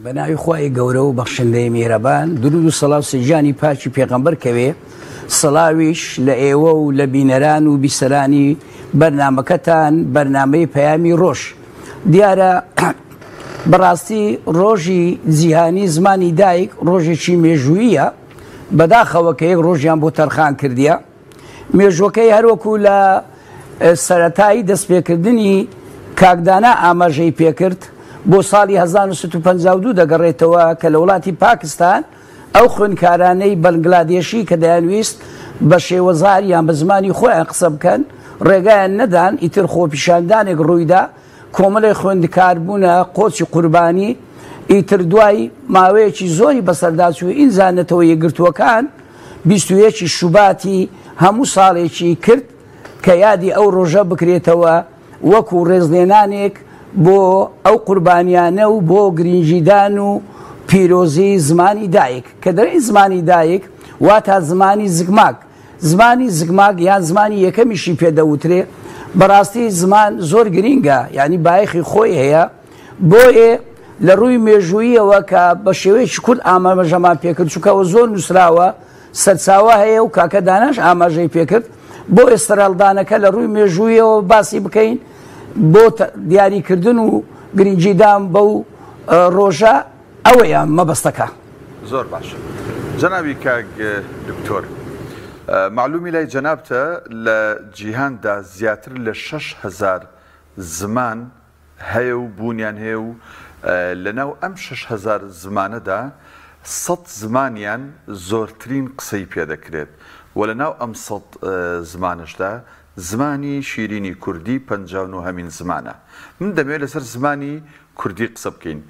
بە ناوی خوای گەورە و بەخشندەی میهرەبان، دروود و سڵاو سەر گیانی پاکی پێغەمبەر کەوێ، سڵاویش لە ئێوە و لە بینەران و بیسەرانی بەرنامەکەتان، بەرنامەی پەیامی ڕۆژ. دیارە بەڕاستی ڕۆژی جیهانی زمانی دایک ڕۆژێکی مێژووییە، بەداخەوە کە یەک ڕۆژیان بۆ تەرخان کردیە. مێژوەکەی هەروەکو لە سەرەتای دەستپێکردنی کاک دانا ئاماژەی پێکرد بۆ ساڵی 1952 دەگەڕێتەوە کە لە وڵاتی پاکستان ئەو خوێندکارانەی بەنگلادێشی کە دەیانویست بە شێوەزار یان بە زمانی خۆیان قسە بکەن ڕێگایان نەدان، ئیتر خۆپیشاندانێک ڕوویدا، کۆمەڵێک خوێندکار بوونە قۆچی قوربانی، ئیتر دوای ماوەیەکی زۆری بەسەرداچوو ئینجا نەتەوە یەکگرتووەکان 21 شوباتی هەموو ساڵێکی کرد کە یادی ئەو ڕۆژە بکرێتەوە وەکو ڕێزلێنانێک بۆ ئەو قوربانیانە و بۆ گرنگیدان و پیرۆزی زمانی دایک، کە دەرێن زمانی دایک واتا زمانی زگماک، زمانی زگماک یان زمانی یەکەمیشی پێ دەوترێ. بەڕاستی زمان زۆر گرینگە، یعنی بایەخی خۆی هەیە. بۆیە لە ڕووی مێژوویەوە کە بە شێوەیەکی کورت ئاماژەمان پێکرد، چونکە ئەوە زۆر نووسراوە، سەرچاوە هەیە و کاکە داناش ئاماژەی پێکرد، بۆ ئێسترالدانەکە لە ڕووی مێژوویەوە باسی بکەین بۆ دیاریکردن و گرنگیدان بەو ڕۆژە، ئەوەیە مەبەستەکە. زۆر باشە جەنابی کاک دکتۆر مەعلومی لای جەنابتە لە جیهاندا زیاتر لە 6000 زمان هەیە و بوونیان هەیە و لەناو ئەم 6000 زمانەدا 100 زمانیان زۆرترین قسەی پێدەکرێت و لەناو ئەم 100 زمانەشدا زمانی شیرینی کوردی 59 هەمین زمانە. من دەمەوێت لەسەر زمانی کوردی قسە بکەین.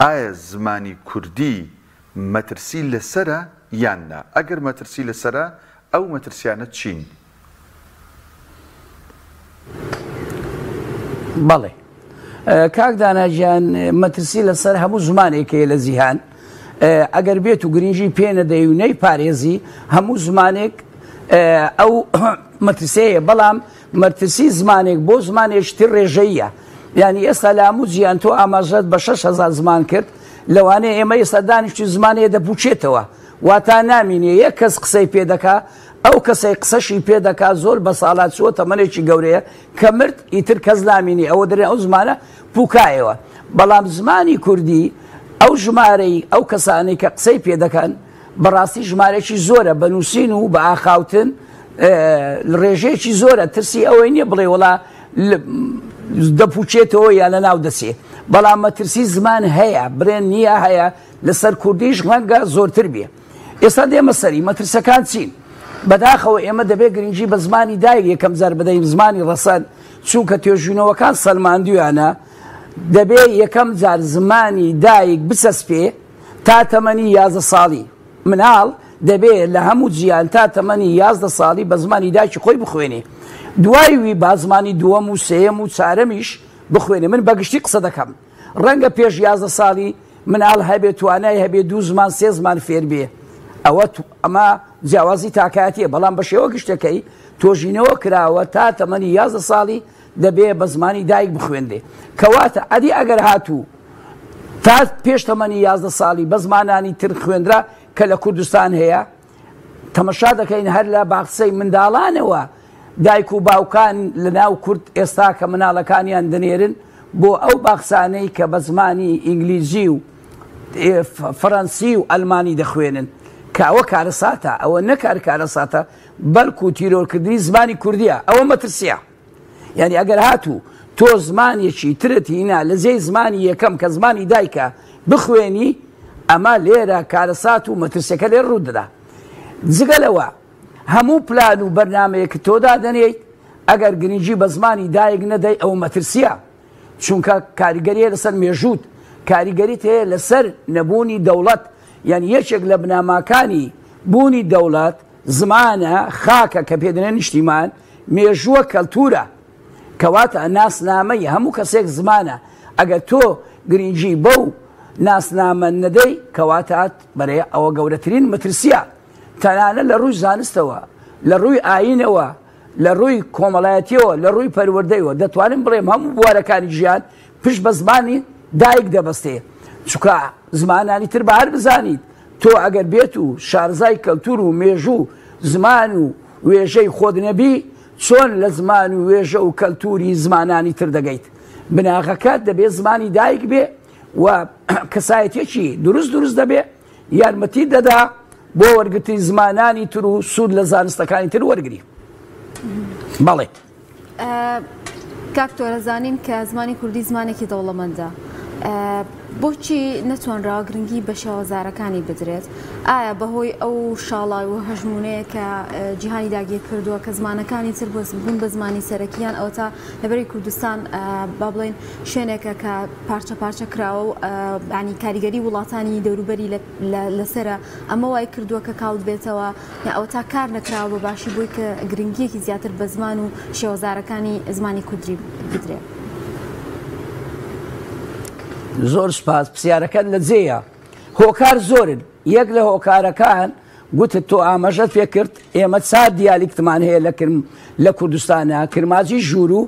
ئایا زمانی کوردی مەترسی لەسەرە یان نا؟ ئەگەر مەترسی لەسەرە ئەو مەترسیانە چین؟ بەڵێ کاک دانا گیان، مەترسی لەسەر هەموو زمانێک هەیە لە جیهان. ئەگەر بێت و گرنگی پێ نەدەی و نەیپارێزی هەموو زمانێک ئەو مەترسیەیە، بەڵام مەترسی زمانێک بۆ زمانێکی تر ڕێژەیە. یعنی ئێستا لە هەموو جیهان تۆ ئاماژەت بە 6000 زمان کرد، لەوانەیە ئێمە ئێستا دانیشتی زمانەیە دەپوچێتەوە، واتا نامینێ یەک کەس قسەی پێ دەکا، ئەو کەسەی قسەشی پێ دەکا زۆر بە ساڵات چووە تەمەنێکی گەورەیە کە مرد ئیتر کەس نامینی، ئەوە دەرێ ئەو زمانە پوکایەوە. بەڵام زمانی کوردی ئەو ژمارەی ئەو کەسانەی کە قسەی پێ دەکەن بەڕاستی ژمارەی زۆرە، بە نووسین و بە ئاخاوتن ڕێژەیەکی زۆرە، ترسی ئەوەی نییە بڵێ وڵا دەپوچێتەوە یا لە ناو دەچێ. بەڵام مەترسی زمان هەیە، برێن نییە هەیە، لەسەر کوردیش ڕەنگە زۆرتر بێ. ئێستا دێمە سەری مەترسەکان چین؟ بەداخەوە ئێمە دەبێت گرنگی بە زمانی دایک یەکەم جار بدەین، زمانی ڕەسەن، چونکە توێژینەوەکان سەلماندویانە دەبێ یەکەم جار زمانی دایک بچەسپێ تا تەمەنی 11 ساڵی. مناڵ دەبێ لە هەموو جیهان تا تەمەنی 11 ساڵی بە زمانی دایکی خۆی بخوێنێ، دوای وی با زمانی دووەم و سێیەم و چارەمیش بخوێنێ. من بەگشتی قسە دەکەم، ڕەنگە پێش 11 ساڵی مناڵ هەبێ توانای هەبێ دوو زمان سێ زمان فێر بێ، ئەوە ئەمە جیاوازی تاکایەتیە، بەڵام بە شێوە گشتەکەی تۆژینەوە کراوە تا تەمەنی 11 ساڵی دەبێ بە زمانی دایک بخوێندێ. کەواتە ئەدی ئەگەر هاتوو تا پێش تەمەنی 11 ساڵی بە زمانانی تر خوێندرا کە لە کوردستان هەیە، تەمەشا دەکەین هەر لە باخچەی منداڵانەوە دایک و باوکان لە ناو کورد ئێستا کە مناڵەکانیان دەنێرن بۆ ئەو باخچانەی کە بە زمانی ئینگلیزی و فەرەنسی و ئەلمانی دەخوێنن، کە ئەوە کارەساتە. ئەوە نەکار کارەساتە، بەڵکو تیرۆرکردنی زمانی کوردیە، ئەوە مەترسیە. یعنی ئەگەر هاتوو تۆ زمانێکی ترت هینا لە جێی زمانی یەکەم کە زمانی دایکە بخوێنی، ئەمە لێرە کارەسات و مەترسیەکە لێ ڕوو دەدا. جگە لەوە هەموو پلان و بەرنامەیەک تۆ دادەنێیت ئەگەر گرنگی بە زمانی دایک نەدەی ئەو مەترسیە، چونکە کاریگەریە لەسەر مێژووت، کاریگەریت هەیە لەسەر نەبوونی دەوڵەت. یعنی یەکێک لە بنەماکانی بوونی دەوڵەت زمانە، خاکە کە پێدەنێ نیشتیمان، مێژووە، کەلتورە. کەواتە ناسنامەی هەموو کەسێک زمانە. ئەگەر تۆ گرنگی بەو ناسنامە نەدەی کەواتە بەرێ ئەوە گەورەترین مەترسیە. تەنانەت لە ڕووی زانستەوە، لە ڕووی ئایینەوە، لە ڕووی کۆمەڵایەتیەوە، لە ڕووی پەروەردەیەوە، دەتوانم بڵێم هەموو بوارەکانی ژیان پشت بە زمانی دایک دەبەستێ. چونکە زمانانی تر بە هەر بزانیت تۆ ئەگەر بێت و شارزای کەلتور و مێژوو زمان و وێژەی خۆت نەبی چۆن لە زمان و وێژە و کەلتوری زمانانی تر دەگەیت؟ بناغەکە دەبێ زمانی دایک بێ و کەسایەتێکی دروست دروست دەبێ یارمەتی دەدا بۆ وەرگرتنی زمانانی تر و سوود لە زانستەکانی تر وەرگری. بەڵێ. کاک تۆرە زانین کە زمانی کوردی زمانێکی دەوڵەمەندە بۆچی نەتوانراوە گرنگی بە شێوەزارەکانی بدرێت؟ ئایا بەهۆی ئەو شاڵاوی و هەژمونەیە کە جیهانی داگیر کردووە کە زمانەکانی تر بوون بە زمانی سەرەکیان ئەوەتا لەبەری کوردستان با بڵێن شوێنێکە کە پارچە پارچە کراوە و ینی کاریگەری وڵاتانی دەوروبەری لەسرە ئەمە وای کردووە کە کاڵ بێتەوە یا ئەوەتا کار نەکراوە بە باشی بۆی کە گرنگیەکی زیاتر بە زمان و شێوەزارەکانی زمانی کوردی بدرێ. زۆر سپاس پرسیارەکەت لە جێیە هۆکار زۆرن یەک لە هۆکارەکان گوتت تۆ ئاماژەت پێ کرد ئێمە چار دیالیکتمان هەیە لە کرم لە کوردستانە کرماجی ژوورو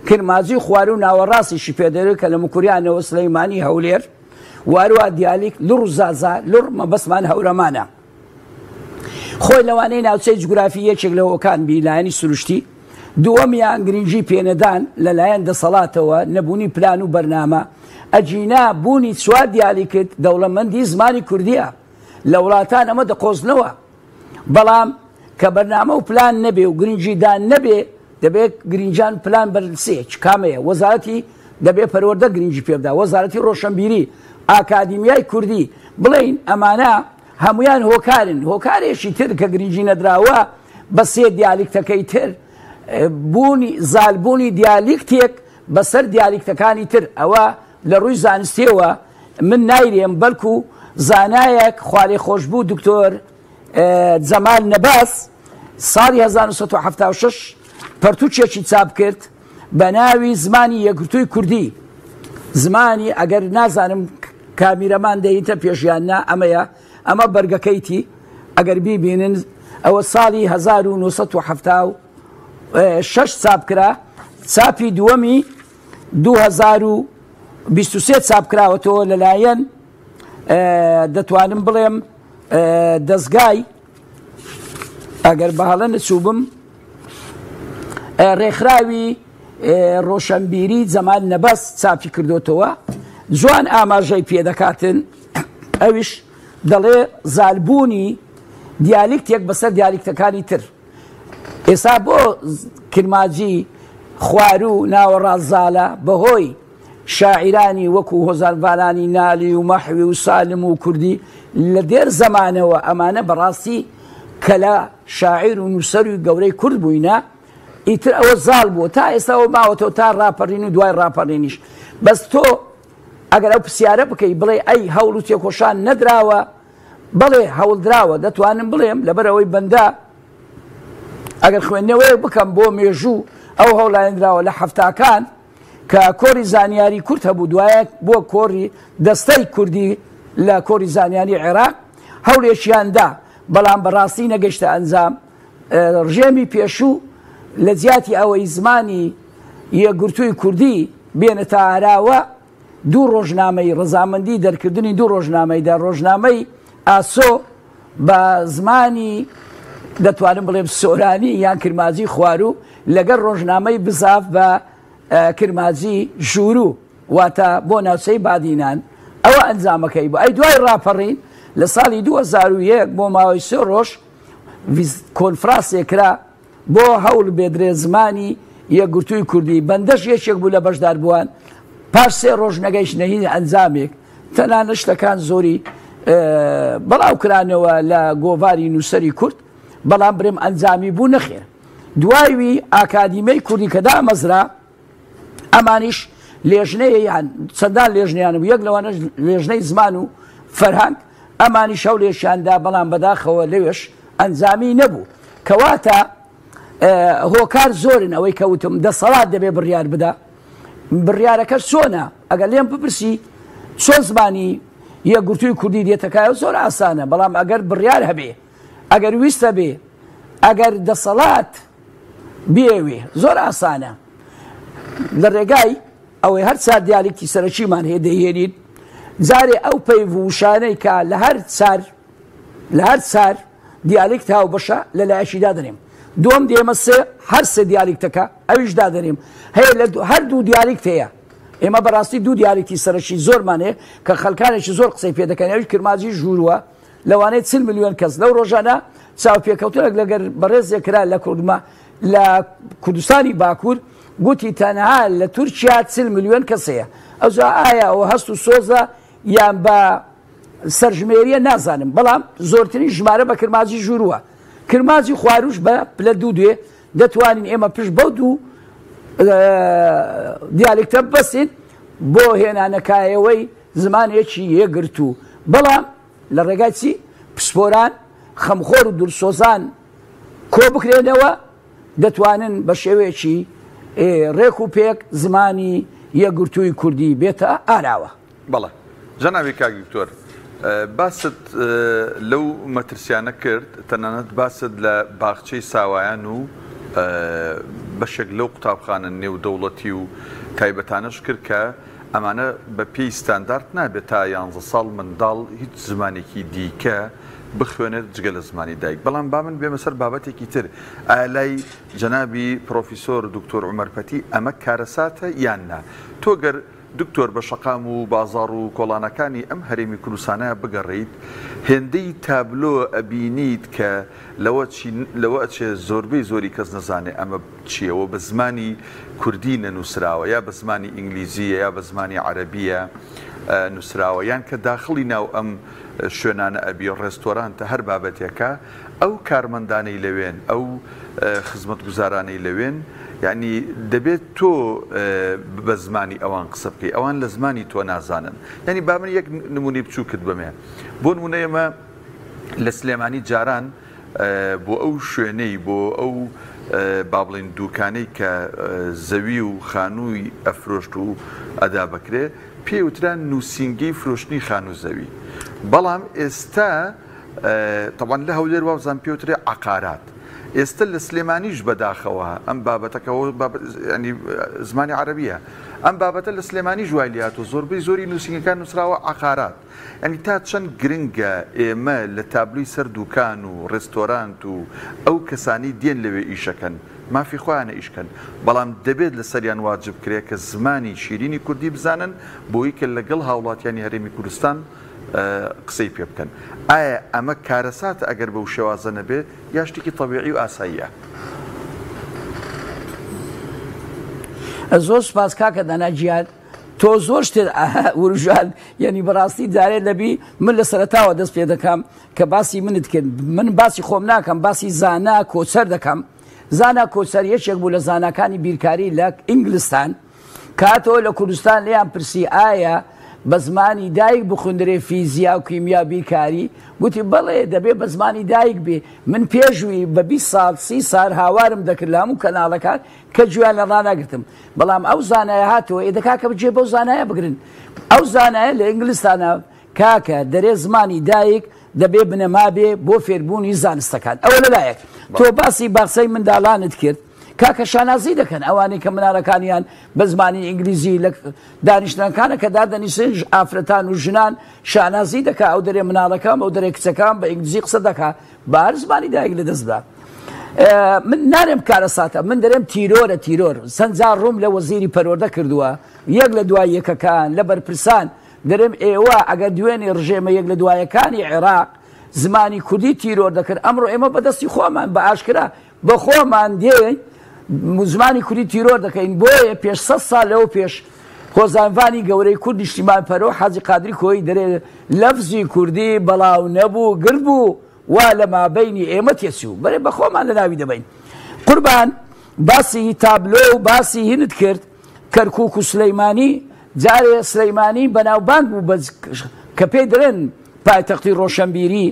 کرماجی خوارو ناوەڕاستیشی پێدەرێت کە لە مکوریانەوە سلەیمانی هەولێر واروە دیالیک لوڕ زازا لوڕ مەبەستمان هەورەمانە خۆی لەوانەیە ناوچەی جوگرافی یەکێک لە هۆکان بی لایەنی سروشتی، دووەمیان گرنگی پێنەدان لەلایەن دەسەڵاتەوە، نەبوونی پلان و بەرنامە، ئەگینا بوونی چوار دیالیکت دەوڵەمەندی زمانی کوردیە، لە وڵاتان ئەمە دەقۆزنەوە، بەڵام کە بەرنامە و پلان نەبێ و گرنگیدان نەبێ دەبێت گرنگیان پلان بەرسێ کامەیە وەزارەتی دەبێ پەروەردە گرنگی پێبدا وەزارەتی ڕۆشنبیری ئاکادیمیای کوردی بڵێین ئەمانە هەموویان هۆکارن، هۆکارێکی تر کە گرنگی نەدراوە بە سێ دیالیکتەکەی تر بوونی زالبوونی دیالیکتێک بەسەر دیالیکتەکانی تر ئەوە لە ڕووی زانستیەوە من نایرێم بەلکو زانایەک خوالێخۆشبوو دکتۆر جەمال نەبەز ساڵی 1976 پەرتوکێکی چاپ کرد بە ناوی زمانی یەکگرتووی کوردی زمانی ئەگەر نازانم کامیرەمان دەیتە پێشیان نا ئەمەیە ئەمە بەرگەکەیتی ئەگەر بیبینن ئەوە ساڵی 1976 چاپ کرا چاپی دووەمی 2023 چاپ کراوەتەوە لەلایەن دەتوانم بڵێم دەستگای ئەگەر بەهەڵە نەچووبم ڕێکخراوی ڕۆشنبیری جەمال نەبەز چاپی کردوتەوە جوان ئاماژەی پێدەکاتن ئەویش دەڵێ زالبوونی دیالیکتێک بەسەر دیالیکتەکانی تر ئێستا بۆ کرماجی خواروو ناوەڕاست زالە بەهۆی شاعیرانی وەکو هۆزانڤانانی نالی و مەحوی و سالم و کوردی لە دێر زەمانەوە ئەمانە بەڕاستی کە لە شاعیر و نووسەر و گەورەی کورد بووینە ئیتر ئەوە زاڵ بووە تا ئێستا ئەوە ماوەتەوە تا ڕاپەڕین و دوای ڕاپەڕینیش بەس تۆ ئەگەر ئەو پرسیارە بکەی بڵێ ئەی هەوڵ و تێکۆشان نەدراوە بەڵێ هەوڵدراوە دەتوانم بڵێم لەبەرئەوەی بەندە ئەگەر خوێندنەوەیەک بکەم بۆ مێژوو ئەو هەوڵانراوە لە حەفتاکان کە کۆری زانیاری کورد هەبوو دوایە بۆ کۆری دەستەی کوردی لە کۆری زانیاری عێراق هەوڵێکیان دا بەڵام بەڕاستی نەگەشتە ئەنجام ڕژێمی پێشوو لە جیاتی ئەوەی زمانی یەکگرتووی کوردی بێنێتە ئاراوە دوو ڕۆژنامەی ڕەزامەندی دەرکردنی دوو ڕۆژنامەی دا ڕۆژنامەی ئاسۆ بە زمانی دەتوانم بڵێم سۆرانی یان کرماجی خواروو لەگەڵ ڕۆژنامەی بزاف بە کرماجی ژووروو واتە بۆ ناوچەی بادینان ئەوە ئەنجامەکەی بوو ئەی دوای ڕاپەڕین لە ساڵی 2001 بۆ ماوەی سێ ڕۆژ کۆنفراسێک کرا بۆ هەوڵ بێدرێ زمانی یەکگرتووی کوردی، بەندەش یەکێک بوو لە بەشداربووان، پاش سێ ڕۆژ نەگەیشتنە هیچ ئەنجامێک، تەنانەت شتەکان زۆری بڵاو کرانەوە لە گۆڤاری نووسەری کورد، بەڵام برێم ئەنجامی بوو نەخێر. دوای وی ئاکادیمیای کوردی کە دامەزرا، ئەمانیش لێژنەیەیان چەندان لێژنیان بوو یەک لەوانەش لێژنەی زمان و فەرهەنگ ئەمانیش هەولێکیان دا بەڵام بەداخەوە لەوێش ئەنجامی نەبوو کەواتە هۆکار زۆرن ئەوەی کەوتم دەسەڵات دەبێ بڕیار بدا بڕیارەکە چۆنە ئەگەر لێم بپرسی چۆن زمانی یەکگرتووی کوردی دێتەکایەوە زۆر ئاسانە بەڵام ئەگەر بڕیار هەبێ ئەگەر ویستە بێ ئەگەر دەسەڵات بیەوێ زۆر ئاسانە لە ڕێگای ئەوەی هەر چار دیالیکتی سەرەکیمان هەیە دەیهێنین جارێ ئەو پەیڤ و وشانەی کە لە هەر چار لە هەر چار دیالیکت هاوبەشە لە لایەکی دادەنێم. دووەم دێمە سێ هەر سێ دیالیکتەکە ئەویش دادەنێم. هەیە لە هەر دوو دیالیکت هەیە. ئێمە بەڕاستی دوو دیالیکتی سەرەکی زۆرمان هەیە کە خەلکانێکی زۆر قسەی پێ دەکەن ئەویش کرمانجی ژوورووە لەوانەیە 40 ملیۆن کەس لەو ڕۆژانە چاوپێکەوتنێک لەگەر بەڕێزێک کرا لە کوردما لە کوردستانی باکوور گوتی تەنها لە تورکیا 40 ملیۆن کەس هەیە ئەوجا ئایا ئەوە هەست و سۆزە یان بە سەرژمێریە نازانم بەڵام زۆرترین ژمارە بە کرمانجی ژوورووە کرمانجی خواروش بە پلە دوو دوێ دەتوانین ئێمە پشت بەو دوو دیالێکتە ببەستین بۆ هێنانەکایەوەی زمانێکی یەکگرتوو بەڵام لە ڕێگای چی پسپۆران خەمخۆر و دڵسۆزان کۆ بکرێنەوە دەتوانن بە شێوەیەکی ڕێک و پێک زمانی یەکگرتووی کوردی بێتە ئاراوە. بەڵێ جەنابی کاک دکتۆر باست لەو مەترسیانە کرد تەنانەت باست لە باخچەی ساوایان و بەشێک لەو قوتابخانە نێودەوڵەتی و تایبەتانەش کرد کە ئەمانە بە پێی ستاندارد نابێت تا یانزە ساڵ منداڵ هیچ زمانێکی دیکە بخوێنێت جگە لە زمانی دایک بەڵام با من بێمە سەر بابەتێکی تر ئایا لای جەنابی پرۆفیسۆر دکتۆر عومەر پەتی ئەمە کارەساتە یان نا تۆ گەر دکتۆر بە شەقام و بازاڕ و کۆڵانەکانی ئەم هەرێمی کوردستانە بگەڕێیت هێندەی تابلۆ ئەبینیت کە لەوە چی لەوە ئەچێ زۆربەی زۆری کەس نەزانێ ئەمە چیە وە بە زمانی کوردی نەنوسراوە یا بە زمانی ئینگلیزیە یا بە زمانی عەرەبیە نوسراوە یان کە داخڵی ناو ئەم شوێنانە ئەبی ڕێستۆرانتە هەر بابەتێکە ئەو کارمەندانەی لەوێن ئەو خزمەتگوزارانەی لەوێن یانی دەبێت تۆ بە زمانی ئەوان قسە بکەی ئەوان لە زمانی تۆ نازانن یانی با من یەک نمونەی بچووکت بەمێ بۆ نمونە ئێمە لە سلێمانی جاران بۆ ئەو شوێنەی بۆ ئەو با بڵین دوکانەی کە زەوی و خانووی ئەفرۆشت و ئەدا بەکرێ پێوتران نووسینگەی فرۆشتنی خانوو زەوی بەڵام ئێستا تەبعەن لە هەولێر وابزانم پێوترێ عەقارات ئێستە لە سلێمانیش بەداخەوە ئەم بابەتە کە ینی زمانی عەرەبیە ئەم بابەتە لە سلێمانیش وای لێهاتووە زۆربەی زۆری نووسینگەکان نووسراوە عەقارات ینی تا چەند گرنگە ئێمە لە تابلۆی سەر دوکان و ڕێستۆرانت و ئەو کەسانی دێن لەوێ ئیشەکەن مافی خۆیانە ئیشکەن بەڵام دەبێت لەسەریان واجب کرێ کە زمانی شیرینی کوردی بزانن بۆی کە لەگەڵ هاوڵاتیانی هەرێمی کوردستان قسەی پێ بکەن ئایا ئەمە کارەساتە ئەگەر بەو شێوازە نەبێ یا شتێکی تەبیعی و ئاساییە؟ زۆر سوپاس کاکە دانا گیان تۆ زۆر شتت وروژان یعنی بەڕاستی جارێ لەبی من لە سەرەتاوە دەست پێ دەکەم کە باسی منت کرد من باسی خۆم ناکەم باسی زانا کۆچەر دەکەم زانا کۆچەر یەکێک بوو لە زاناکانی بیرکاری لە ئینگلستان کاتەوە لە کوردستان لێیان پرسی ئایا بە زمانی دایک بخوندرێ فیزیا و کیمیا بیرکاری؟ گوتی بەڵێ دەبێ بە زمانی دایک بێ. من پێش وی بە 20 ساڵ 30 سار هاوارم دەکرد لە هەموو کەناڵەکان کە گوێیان لە ڕاناگرتم. بەڵام ئەو زانایە هاتەوە ئێ دە کاکە گوێ بەو زانایە بگرن. ئەو زانایە لە ئینگلستانە کاکە دەرێ زمانی دایک دەبێ بنەما بێ بۆ فێربوونی زانستەکان. ئەوە لەلایەک. تۆ باسی باخچەی منداڵانت کرد. کاکە شانازی دەکەن ئەوانەی کە مناڵەکانیان بە زمانی ئینگلیزی لە دانیشتنەکانە کە دادەنیشن ئافرەتان و ژنان شانازی دەکا ئەو دەرێ مناڵەکەم ئەو دەرێ کچەکان بە ئینگلیزی قسە دەکا بە هەر زمانی دایک لە دەست بدا من نارێم کارەساتە من دەرێم تیرۆرە تیرۆر چەند جار ڕووم لە وەزیری پەروەردە کردووە یەک لە دوای یەکەکان لە بەرپرسان دەرێم ئێوە ئەگەر دوێنێ ڕژێمە یەک لە دوایەکانی عێراق زمانی کوردی تیرۆر دەکرد ئەمڕۆ ئێمە بەدەستی خۆمان بە ئاشکرا بە خۆمان دێین زمانی کوردی تیرۆر دەکەین بۆیە پێش سە سال لەوە پێش هۆزانڤانی گەورەی کورد نیشتیمان پەرۆ حاجی قادری کۆیی دەرێ لەفزی کوردی بەڵاو نەبوو گرد بوو وا لە مابەینی ئێمە تێچوو بەرێ بە خۆمان لە ناوی دەبەین قوربان باسی تابلۆ و باسی هینت کرد کەرکوک و سلەیمانی جارێ سلەیمانی بەناوبانگ بوو بە کە پێی دەڵێن پایتەختی ڕۆشنبیری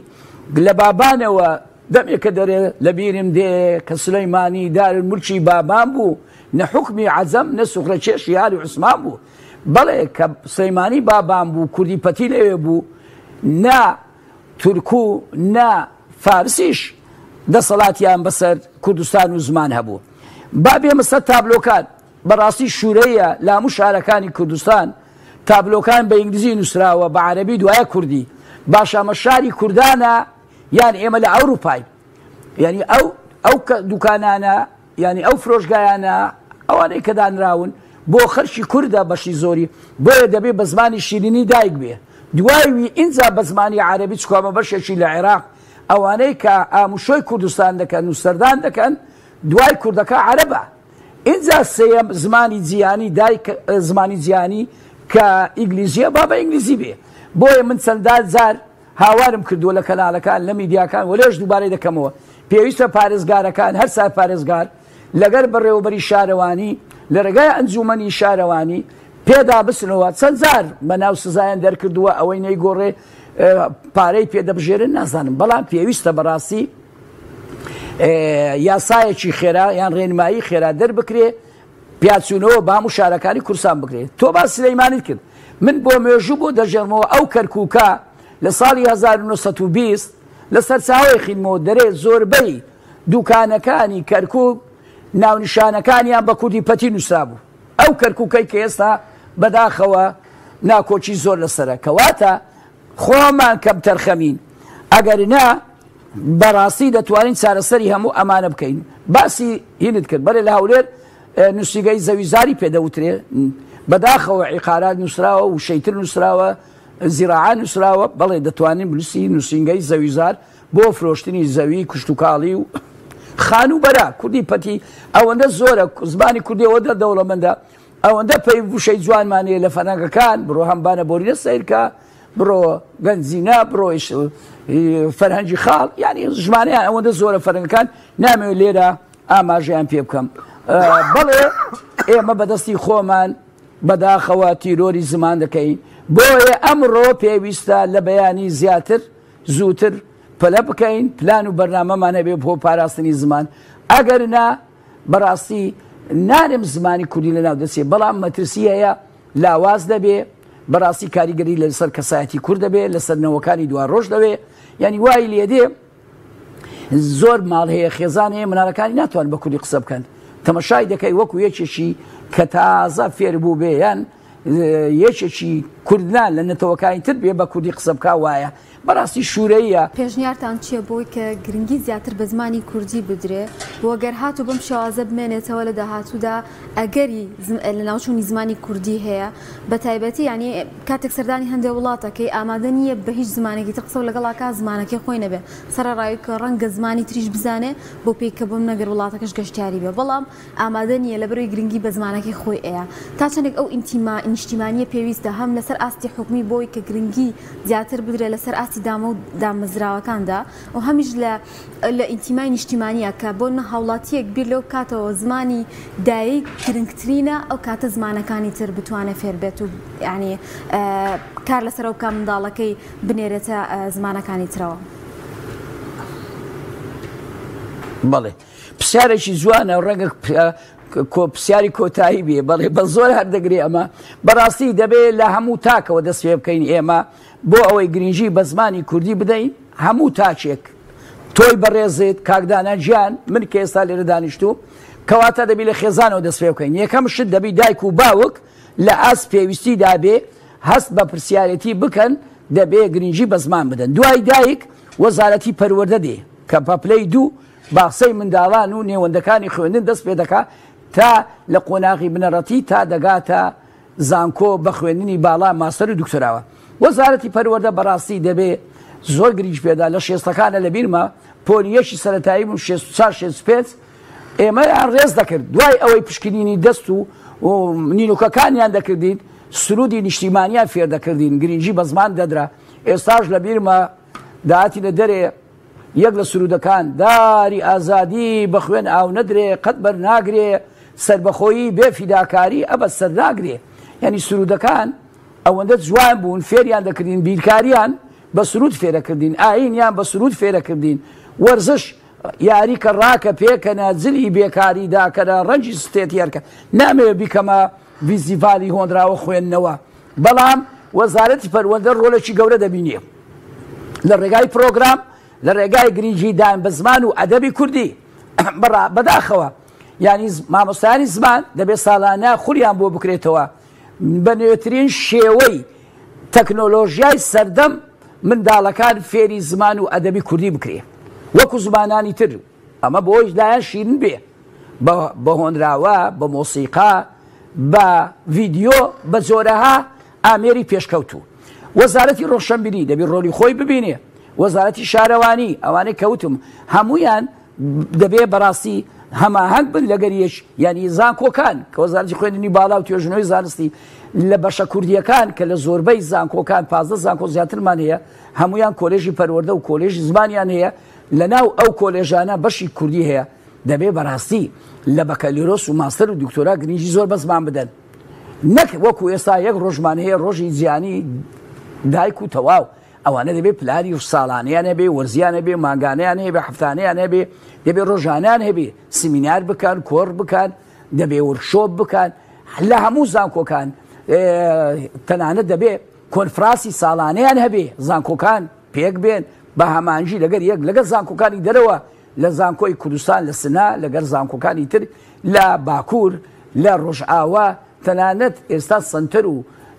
لە بابانەوە دەمێکە دەرێ لە بیرم دێ کە سولەیمانی دارالمولکی بابان بوو، نە حوکمی عەجەم نە سوخرەکێشی ئالی عوسمان بوو. بەڵێ کە سولەیمانی بابان بوو کوردی پەتی لەوێ بوو، نە تورک و نە فارسیش دەسەڵاتیان بەسەر کوردستان و زمان هەبوو. با بێمە سەر تابلۆکان. بەڕاستی شورەیە لە هەموو شارەکانی کوردستان. تابلۆکان بە ئینگلیزی نووسراوە بە عەرەبی دوایە کوردی. باشە ئەمە شاری کوردانە یان ئێمە لە ئەوروپاین؟ یعنی ئەو ئەو دوکانانە یعنی ئەو فرۆشگایانە ئەوانەی کە دانراون بۆ خەرکی کوردە بەشی زۆری، بۆیە دەبێ بە زمانی شیرینی دایک بێ دوای وی ئینجا بە زمانی عەرەبی، چونکە ئەمە بەشێکی لە عێراق ئەوانەی کە ئاموشۆی کوردستان دەکەن و سەردان دەکەن دوای کوردەکە عەرەبە، ئینجا سێیەم زمانی جیهانی دایک زمانی جیهانی کە ئینگلیزیە با بە ئینگلیزی بێ. بۆیە من چەندان جار هاوارم کردووە لە کەنالەکان لە میدیاکان و لێش دووبارەی دەکەمەوە پێویستە پارێزگارەکان هەر سار پارێزگار لەگەر بەڕێوەبەری شارەوانی لە ڕێگای ئەنجومەنی شارەوانی پێدا بچنەوە. چەند جار بەناو سزایان دەرکردووە ئەوەی نەیگۆڕێ پارەی پێدەبژێرن نازانم، بەڵام پێویستە بەڕاستی یاسایەکی خێرا یان ڕێنمایی خێرا دەربکرێ پیاچوونەوە بە هەموو شارەکانی کوردستان بکرێت. تۆ باس سلەیمانیت کرد، من بۆ مێژوو بۆ دەژێڕمەوە ئەو کەرکووکە لە ساڵی 1920 لە سەرچاوەی خینمەوە دەرێ زۆربەی دوکانەکانی کەرکووک ناونیشانەکانیان بە کوردی پەتی نووسرابوو. ئەو کەرکووکەی کە ئێستا بەداخەوە ناکۆکی زۆر لەسەرە، کەواتە خۆمان کەمتەرخەمین، ئەگەر نا بەڕاستی دەتوانین چارەسەری هەموو ئەمانە بکەین. باسی هینت کرد، بەڵێ لە هەولێر نووسیگەی زەویزاری پێدەوترێ، بەداخەوە عیقارات نووسراوە، وشەیتر نووسراوە، زیراعە نووسراوە، بەڵێ دەتوانین بنووسی نووسینگەی زەویزار بۆ فرۆشتنی زەوی کشتوکاڵی و خانووبەرە. کوردی پەتی ئەوەندە زۆرە، زمانی کوردی ئەوەندە دەوڵەمەندە، ئەوەندە پەیڤ وشەی جوانمان هەیە لە فەرهەنگەکان، بڕۆ هەمبانە بۆرینە سەیرکە، بڕۆ گەنجینە، بڕۆ فەرهەنگی خاڵ، یعنی ژمارەیان ئەوەندە زۆرە فەرهەنگەکان، نامەوێت لێرە ئاماژەیان پێ بکەم. بەڵێ ئێمە بەدەستی خۆمان بەداخەوە تیرۆری زمان دەکەین، بۆیە ئەمڕۆ پێویستە لە بەیانی زیاتر زووتر پەلە بکەین، پلان و بەرنامەمان هەبێ بۆ پاراستنی زمان. ئەگەر نا بەڕاستی نارم زمانی کوردی لەناو دەچێت، بەڵام مەترسی هەیە لاواز دەبێ، بەڕاستی کاریگەری لەسەر کەسایەتی کورد دەبێ، لەسەر نەوەکانی دوا ڕۆژ دەبێ. یعنی وای لێدێ زۆر ماڵ هەیە، خێزان هەیە، مناڵەکانی ناتوان بە کوردی قسە بکەن، تەمەشای دەکەی وەکو یەکێکی کە تازە فێر بوو بێ یان یەکێکی کوردنا لە نەتەوەکانی تر بێ بە کوردی قسە بکا وایە. بەڕاستی شوورەیە. پێشنیارتان چییە بۆی کە گرنگی زیاتر بە زمانی کوردی بدرێ و گەر هاتوو بەم شێوازە بمێنێتەوە لە داهاتوودا ئەگەری لەناوچوونی زمانی کوردی هەیە بە تایبەتی یانی کاتێک سەردانی هەندێ وڵاتەکەی ئامادە نییە بە هیچ زمانێکی تر قسە لەگەڵا کا زمانەکەی خۆی نەبێ سەرەڕای کە ڕەنگە زمانی تریش بزانێ بۆ پێی کە بۆم نەگەر وڵاتەکەش گەشتیاری بێ بەڵام ئامادە نییە لەبەرئەوەی گرنگی بە زمانەکەی خۆی ئەیا. تا چەندێک ئەو ئینتیما نیشتیمانییە پێویستە هەم لەسەر ئاستی حکومی بۆی کە گرنگی زیاتر بدرێ لەسەر ئاستی دامە و دامەزراوەکاندا و هەمیش لە لە ئینتیمای نیشتیمانییە کە بۆ نمونە هاوڵاتییەک بیر لەوە بکاتەوە زمانی دایک گرنگترینە ئەو کاتە زمانەکانی تر بتوانێ فێر بێت و یانی کار لەسەر ئەوە بکا منداڵەکەی بنێرێتە زمانەکانی ترەوە. بەڵێ. پرسیارێکی جوانە، ڕەنگە پرسیاری کۆتایی بێ، بەڵێ بە زۆر هەر دەگرێ ئەمە. بەڕاستی دەبێ لە هەموو تاکەوە دەست پێ بکەین ئێمە بۆ ئەوەی گرنگی بە زمانی کوردی بدەین. هەموو تاکێک تۆی بەڕێزت کاکدانا گیان، من کە ئێستا لێرە دانیشتوم، کەواتە دەبی لە خێزانەوە دەست پێ بکەین. یەکەم شت دەبی دایک و باوک لە ئاست پێویستیدا بێ هەست بە پرسیارێتی بکەن، دەبێ گرنگی بە زمان بدەن. دوای دایک وەزارەتی پەروەردە دێ کە بە پلەی دوو باخچەی منداڵان و نێوەندەکانی خوێندن دەست پێدەکا تا لە قۆناغی بنەڕەتی تا دەگاتە زانکۆ بە خوێندنی باڵا ماستەر و دکتۆراوە. وەزارەتی پەروەردە بەڕاستی دەبێ زۆر گرنگی پێدا. لە شێستەکانە لەبیرمە پۆلی یەکی سەرەتایی بووم، 64 65 ئێمەیان ڕێز دەکرد. دوای ئەوەی پشکنینی دەست و نینوکەکانیان دەکردین، سرودی نیشتیمانیان فێر دەکردین، گرنگی بە زمان دەدرا. ئێستاش لەبیرمە داهاتینە دەرێ یەک لە سروودەکان، داری ئازادی بە خوێن ئاو نەدرێ، قەت بەر ناگرێ، سەربەخۆیی بێ فیداکاری ئەبەد سەر ناگرێ. یانی سروودەکان ئەوەندە جوان بوون، فێریان دەکردین، بیرکاریان بە سروود فێرەکردین، ئایینیان بە سروود فێرەکردین، وەرزش، یاری کە ڕاکە پێکەنە، جلی بێکاری داکەنە، ڕەنگی ستێتی هەرکە. نامەوێ بیکەمە ڤیستیڤالی هۆنراوە خوێندنەوە، بەڵام وەزارەتی پەروەردە ڕۆلێکی گەورە دەبینێ لە ڕێگای پرۆگرام، لە ڕێگای گرنگی دان بە زمان و ئەدەبی کوردی. بەداخەوە یانی مامۆستایانی زمان دەبێت ساڵانە خولیان بۆ بکرێتەوە. بە نوێترین شێوەی تەکنۆلۆژیای سەردەم منداڵەکان فێری زمان و ئەدەبی کوردی بکرێ وەکو زمانانی تر ئەمە بۆیش لایەن شیرن بێ بە هۆنراوە بە مۆسیقا بە ڤیدیۆ بە جۆرەها ئامێری پێشکەوتوو وەزارەتی ڕۆشنبیری دەبی ڕۆلی خۆی ببینێ وەزارەتی شارەوانی ئەوانەی کەوتم هەمویان دەبێ بەڕاستی هەماهەنگ بن لەگەر یەک یعنی زانکۆکان کە وەزارەتی خوێندنی باڵا و توێژینەوەی زانستی لە بەشە کوردیەکان کە لە زۆربەی زانکۆکان 15 زانکۆ زیاترمان هەیە هەمویان کۆلێژی پەروەردە و کۆلێژی زمانیان هەیە لە ناو ئەو کۆلێژانە بەشی کوردی هەیە دەبێ بەڕاستی لە بەکەلیرۆس و ماستەر و دکتۆرا گرنگی زۆر بە زمان بدەن نەک وەکو ئێستا یەک ڕۆژمان هەیە ڕۆژی جیهانی دایک و تەواو ئەوانە دەبێ پلانی ساڵانەیان هەبێ، وەرزیان هەبێ، مانگانەیان هەبێ، هەفتانەیان هەبێ، دەبێ ڕۆژانەیان هەبێ، سیمینار بکەن، کۆڕ بکەن، دەبێ ورکشۆپ بکەن لە هەموو زانکۆکان، تەنانەت دەبێ کۆنفراسی ساڵانەیان هەبێ، زانکۆکان پێک بێن بە هەمانگی لەگەر یەک لەگەر زانکۆکانی دەرەوە لە زانکۆی کوردستان لە سنە لەگەر زانکۆکانی تر لە باکوور لە ڕۆژئاوا تەنانەت ئێستا سەنتەر و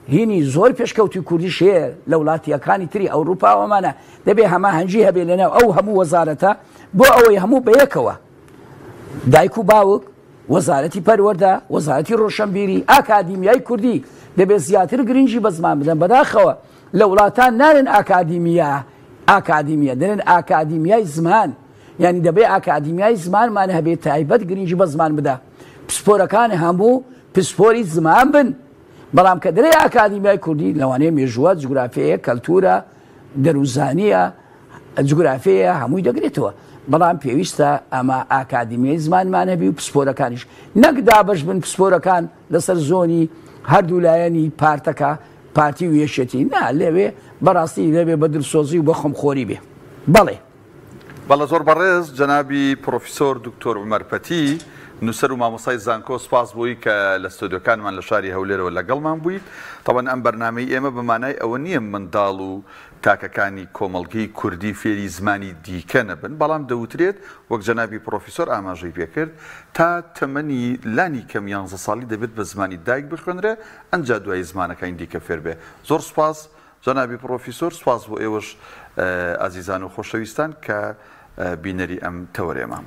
هینی زۆر پێشکەوتوی کوردیش هەیە لە وڵاتیەکانی تری ئەوروپا ئەمانە دەبێ هەماهەنگی هەبێ لەناو ئەو هەموو وەزارەتە بۆ ئەوەی هەموو بەیەکەوە دایک و باوک وەزارەتی پەروەردە وەزارەتی ڕۆشنبیری ئاکادیمیای کوردی دەبێت زیاتر گرنگی بە زمان بدەن بەداخەوە لە وڵاتان نارن ئاکادیمیا ئاکادیمیە دەرێن ئاکادیمیای زمان یعنی دەبێ ئاکادیمیای زمانمان هەبێت تایبەت گرنگی بە زمان بدا پسپۆرەکان هەموو پسپۆری زمان بن بەڵام کە دەرێ ئاکادیمیای کوردی لەوانەیە مێژووە جوگرافیەیە کەلتورە دەروزانیە جوگرافیەیە هەمووی دەگرێتەوە بەڵام پێویستە ئەمە ئاکادیمیای زمانمان هەبی و پسپۆرەکانیش نەک دابەش بن پسپۆرەکان لەسەر زۆنی هەردوو لایەنی پارتەکە پارتی و یەکێتی نا لەوێ بەڕاستی لەوێ بە دلسۆزی و بە خەمخۆری بێ بەڵێ. بەڵێ زۆر بەڕێز جەنابی پڕۆفیسۆر دکتۆر عومەر پەتی نووسەر و مامۆستای زانکۆ سوپاس بۆی کە لە ستۆدیۆکانمان لە شاری هەولێرەوە لەگەڵمان بوویت تەبعەن ئەم بەرنامەی ئێمە بە مانای ئەوە نییە منداڵ و تاکەکانی کۆمەڵگەی کوردی فێری زمانی دیکە نەبن بەڵام دەوترێت وەک جەنابی پڕۆفیسۆر ئاماژەی پێکرد تا تەمەنی لانی کەم یانزە ساڵی دەبێت بە زمانی دایک بخوێنرێ ئەنجا دوایی زمانەکانی دیکە فێر بێ زۆر سوپاس جەنابی پڕۆفیسۆر سوپاس بۆ ئێوەش ئازیزان و خۆشەویستان کە بینەری ئەم تەوەرەیەمان بوون.